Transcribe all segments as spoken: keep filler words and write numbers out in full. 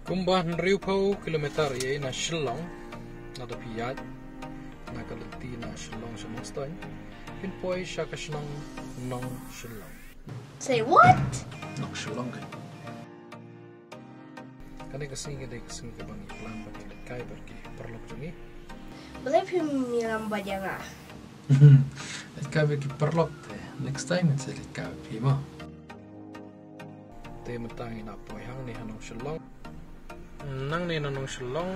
Kumba hynriewphew kilometer ïa na Shillong, na da phi ïaid na ka lynti na Shillong sha Nongstoiñ, phin poi sha ka shnong Nong Shillong. Say what? Nong Shillong ka. Kane ka sngi ka dei ka sngi kaba ngi plan ban ïa leit kai bad ki paralok jong ngi. Balei phim ïalam bad ïa nga? Leit kai bad ki paralok te next time ngan sa leit kai bad phi mo. Te mynta ngi na poi hangne ha Nong Shillong. Nangne na Nong Shillong,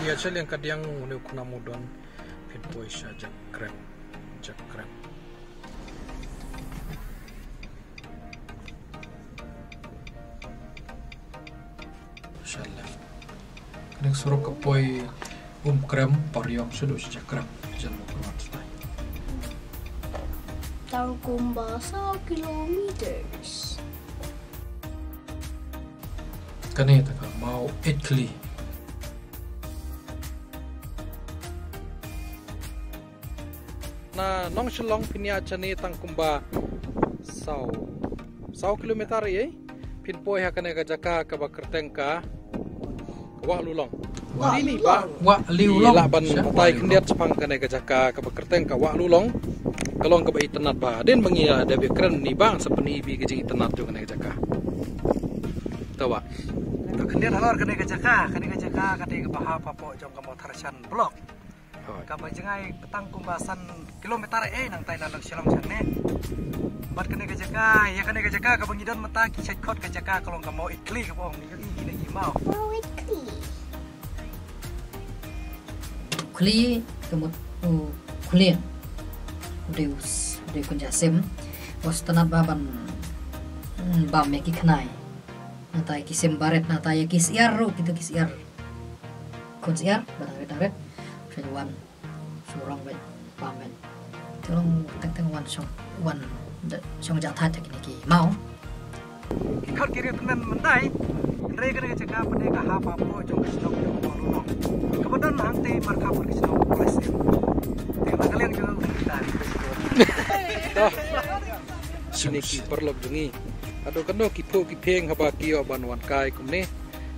ïa sha liang ka diang une u khnam u don, phin poi sha Jakrem. Jakrem. Sha left. Kane ka surok ka poi Umkrem, Pariong, shaduh sha Jakrem. Jan mo kruan stai. Tang kumba saw kilometers. Kane ta ka Mawitkhli. Na Nong Shillong phin ïaid shane tang kumba saw, saw kilometer ïa. Phin poi ha kane ka jaka kaba kyrteng ka Wah Lulong. Wah Lulong. Wah Lulong. Lah ban batai khyndiat shaphang kane ka jaka kaba kyrteng ka Wah Lulong. Ka long kaba itynnad bha. Hadien ba ngi ïa dep ïakren ni bang sa pyni bha ka jingitynnad jong kane ka jaka. Te wah. Khyndiat halor kane ka jaka, kane ka jaka ka dei kaba hap hapoh jong ka Mawthadraishan block. Hooid. Kaba jngai tang kumba san kilometer eh nangtai na Nong Shillong shangne. Bad kane ka jaka, ïa kane ka jaka kaba ngi don mynta ki shait khot ka jaka ka long ka Mawitkhli kaba ong ïa kine ki maw. Mawitkhli. Khli ka mut u khlieng. U dei u s-, u dei u khun jasim. Bos tynnad bha ban, mm, bam ïa ki khnai. Nangtai ki sim barit, nangtai ïa ki syiar ruh, kita ki syiar. Khun syiar, ba dang rit dang rit. Shu wan, shu rong beit, bam beit. Te long teng teng wan shong, wan, da, shong ja thait ha kine ki maw. Ki khot ki riew tymmen mynta, hynrei kane ka jaka pynban ka hap hapoh jong ka shnong jong ka Mawlulong. Kaba don hangtei markhap ka shnong Palestine. Te na ka liang jong ka kita. Kine ki paralok jong ngi. Haduh katno ki phuh ki phieng haba ki ïoh ban wan kai kumne.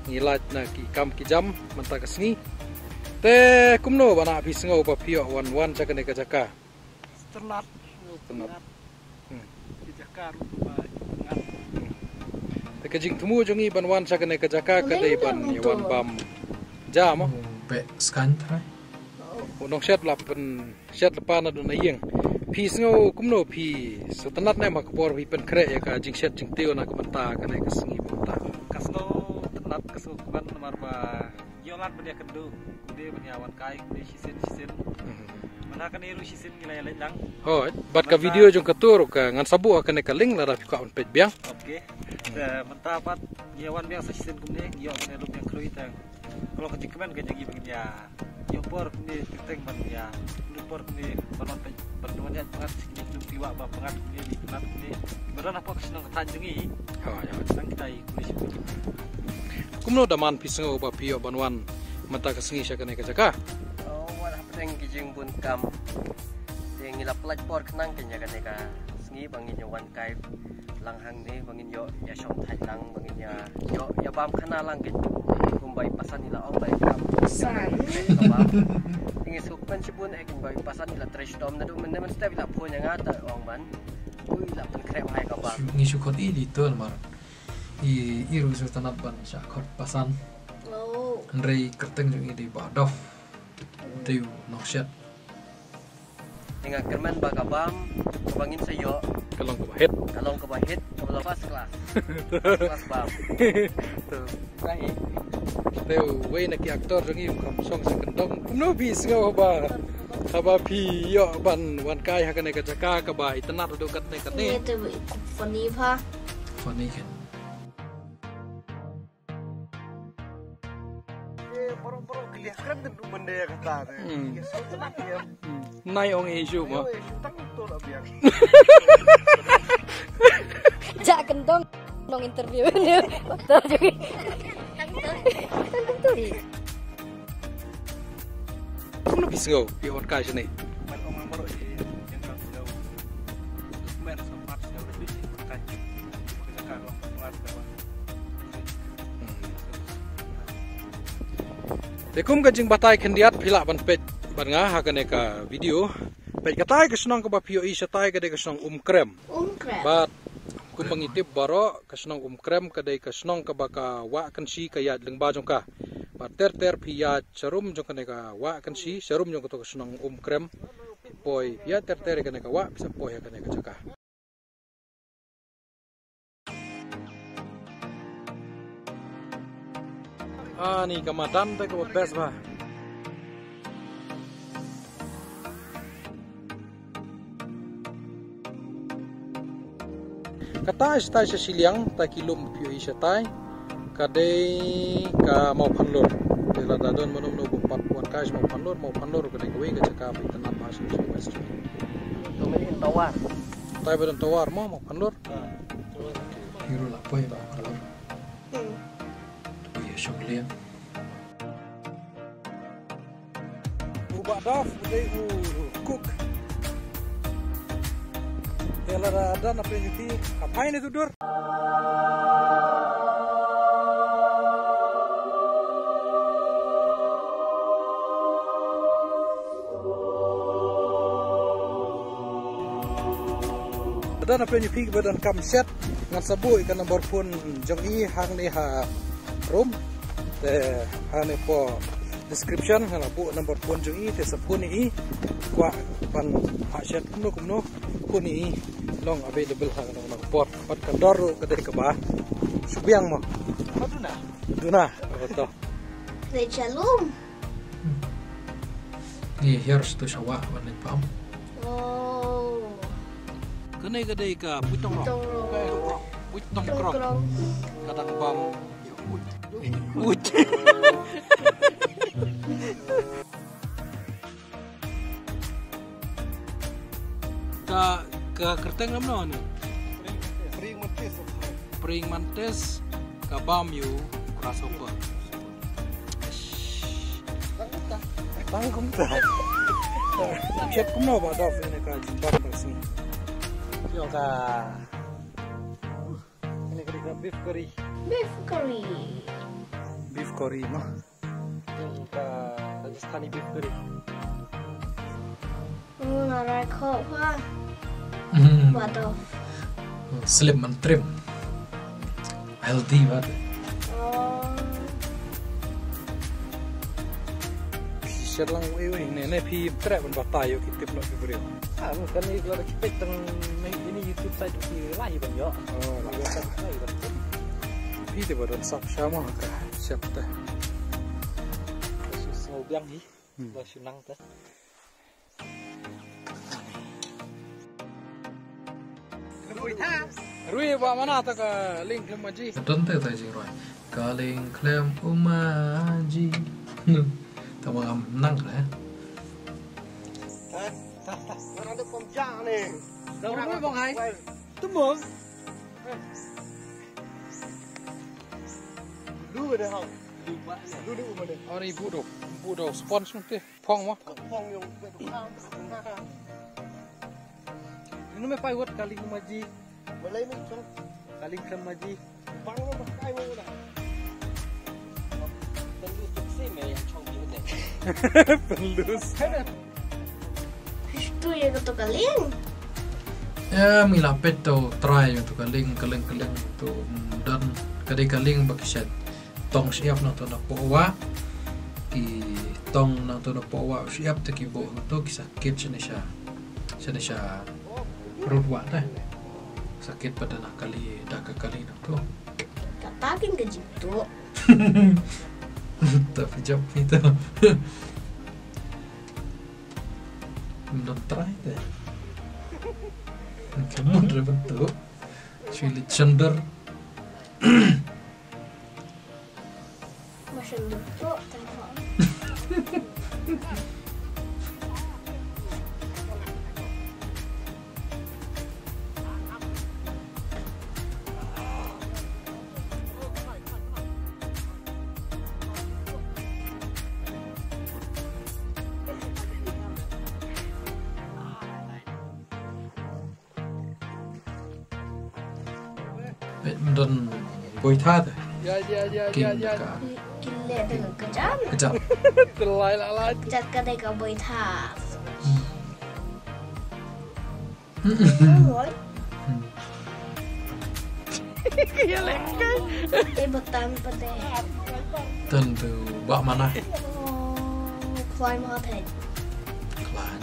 Ngi lait na ki kam ki jam mynta ka sngi. Te kumno ba na phi sngew ba phi ïoh wan wan sha kane ka jaka? Tynnad. Tynnad. Hmm. Ki jaka ruh ba tynnad. Hmm. Te ka jingthmu jong ngi ban wan sha kane ka jaka ka dei ban ïa wan bam ja mo. Be skan trai. U nongshet la pyn Shet lypa naduh na ïing. Phi sngew kumno phi sngewtynnad ne em ha ka por phi pynkhreh ïa ka jingshet jingtiew na ka bynta kane ka sngi mynta? Ka sngewtynnad, ka sngewkmen namar ba ïoh lad ban ïakynduh kumne ban ïa wan kai kumne shisien shisien. Mhm. Mynta kane ruh shisien ngi la ïa leit lang. Hooid, bad ka video jong ka tour ka ngan sa buh ha kane ka link lada phi kwah ban peit biang. Okay. Te mynta pat ngi ïa wan biang sa shisien kumne ngi ïoh kane ruh biang khlui tang. Ka long ka jingkmen ka jong ngi ba ngin ïa ïoh por kumne kyrteng ban ïa ïoh por kumne ban wan peit ban wan ïa pyngat kumne ïa pyngat kumne ïa pyngat kumne ba don hapoh ka shnong ka thaiñ jong ngi. Ha, ïa. Tang kita i kumne shu. Kumno da man phi sngew ba phi ïoh ban wan mynta ka sngi sha kane ka jaka? Oh, wat hapdeng ki jingbun kam. Te ngi la pynlait por khnang kane ïa kane ka sngi ba ngin ïa wan kai lang hangne ba ngin ïoh ïa shong thait lang ba ngin ïa ïoh ïa bam khana lang kit. Kumba i pasan i la ong ba i kam. San. Ngi sngewkmen shibun eh kumba i pasan i la trei shitom naduh mynne mynstep i la phone ïa nga ta ong ban. Ui la pynkhreh bha ïa ka bam. Ngi shu khot i dei to namar i, i ruh sngewtynnad ban shah khot pasan. Oh. Hynrei kyrteng jong i dei Bah Dof. Dei u nongshet. Te nga kyrmen ba ka bam kaba ngin sa ïoh ka long kaba hit. Ka long kaba hit, kaba long first class. First class bam. To. Te uwei na ki actor jong ngi u kham shong sha kyndong. Kumno phi sngew haba, haba phi ïoh ban wan kai ha kane ka jaka kaba itynnad haduh katne katne? Ngi te funny pha. Funny kan. Eh, baroh baroh ki leh kren dei mynta kata te. Hmm. Ki sngewtynnad ïa. Hmm. Nai ong issue mo. Issue tang to la biang. Nong interview ni. Interview. Kumno phi sngew phi wan kai shane? Te kum ka jingbatai khyndiat phi lah ban peit bad nga ha kane ka video. Peit katai ka shnong kaba phi ïohi shatai ka dei ka shnong Umkrem. Umkrem. Bad kumba ngi tip baroh ka shnong Umkrem ka dei ka shnong kaba ka wah Kynshi ka ïaid lyngba jong ka. Bad ter ter phi ïaid sharum jong kane ka wah Kynshi, sharum jong kato ka shnong Umkrem, poi phi ïaid ter ter ïa kane ka wah phi sa poi ha kane ka jaka. Ani ka madan te kaba best ba. Kata shatai sha shiliang, ta ki lum phi ïohi shatai ka dei ka Mawphanlur. Te lada don mano mano ba pat wan kai sha Mawphanlur, Mawphanlur ka dei kawei ka jaka ba itynnad ba sha West. Tawar. Tai ba don tawar mo Mawphanlur. Hi ruh la poi Mawphanlur. Hmm. Ui, ïa shong liang. U Bah Dov u dei u cook. Te lada don na pynjiti, ha phai ne tu dur. Don na pynjiti ba don kam shet. Ngan sa buh ïa ka number phone jong i hangne ha room. Te hangne hapoh description ngan la buh number phone jong i, te sa phone ïa i. Kwah ban ha shet kumno kumno, phone ïa i, long available ha kano kano ka por. Bad ka dor ruh ka dei kaba shu biang mo. Ka duna. Ka duna. Betul. Dei sha lum. Ngi hiar sha tu sha wah ban leit pam. Oh. Kane ka dei ka Puitongrong. Puitongrong. Puitongrong. Puitongrong. Ka dang bam. Uj. Ka, ka kyrteng namno ne? Pring Mantis. Pring Mantis ka bam ïa u grasshopper. Tang kumta. Tang kumta. Shet kumno Bah Dov ïa kane ka jingbam ba sngi? Ïa ka. Ïa kane ka beef curry. Beef curry. Beef curry mo. Ïa ka Rajasthani beef curry. Hmm, alright, kok, ha. Hmm. Bah Dov. Slim and trim. Healthy bad. Oh. Phi shet lang wei wei ne, ne phi treh ban batai ïa ki tip noh ki briew. Ah, kane ka la expect tang ne ini YouTube site ki lai ban ïoh. Oh, lai ban ïoh. Phi te ba don sap sha mo ka shet te. Shu sngew biang hi. Hmm. Ba shu nang te. Rui ba mana ta ka lieng khlem maji. Don te ta jingroi. Ka lieng khlem u maji. Ta ba ngam nang le. Ta, ta, ta. Mana ada pom ja ni. Dah rumah bang hai. Tumong. Lu de hau. Lu ba. Lu de u mana. Ari budo. Budo spons nang te. Phong mo. Phong yung bedo ka. Inu me pai wat ka lieng maji. Malay me chong. Ka lieng khlem maji. Pang lo ba kai mo da. Pynlus tuk si me yang chong bi ne. Pynlus. Isto ye ka to ka lieng. Ya, mi la peit to try to ka lieng, ka lieng, ka lieng to, mm, don ka dei ka lieng ba ki shet tong shyiap nangto napoh wah. Ki tong nangto napoh wah shyiap te ki buh nangto ki sa kit shane sha, shane sha rud wah te. Sa kit pat da na kali, da ka kali nangto. Kata kin ka jingtuh. Ta phi jop phi to. Don try te. Kamu dra bentuk. Shu leit sender. Masih bentuk tengok. Peit mynta boi tha te. Kin ka. Kin leh te ka jam. Ka jam. Te lai la la. Jat ka dei ka boi tha. Oi. Ka ïa leh ka. Te batan pate. Tan tu ba mana. Oh, khlaiñ ma peit. Khlaiñ.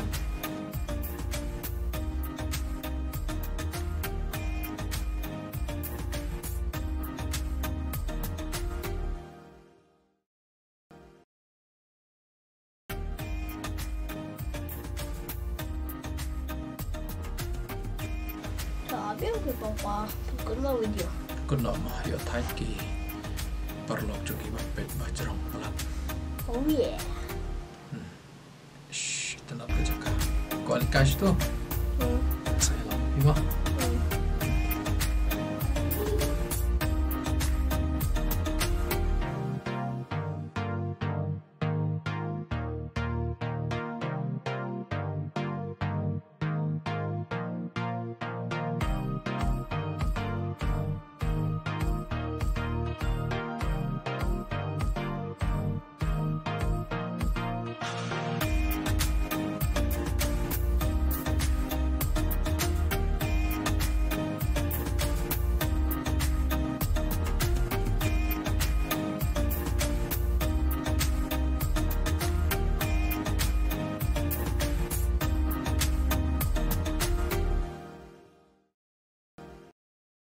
To abi ki papa. Kut ma video. Kut noh ma ïoh thait ki paralok jong ki ba peit ba jrong palat. Oh yeah. Shh, te nap ka jaka. Ko ali cash tu. Hmm. Sa ïalam ïa ma.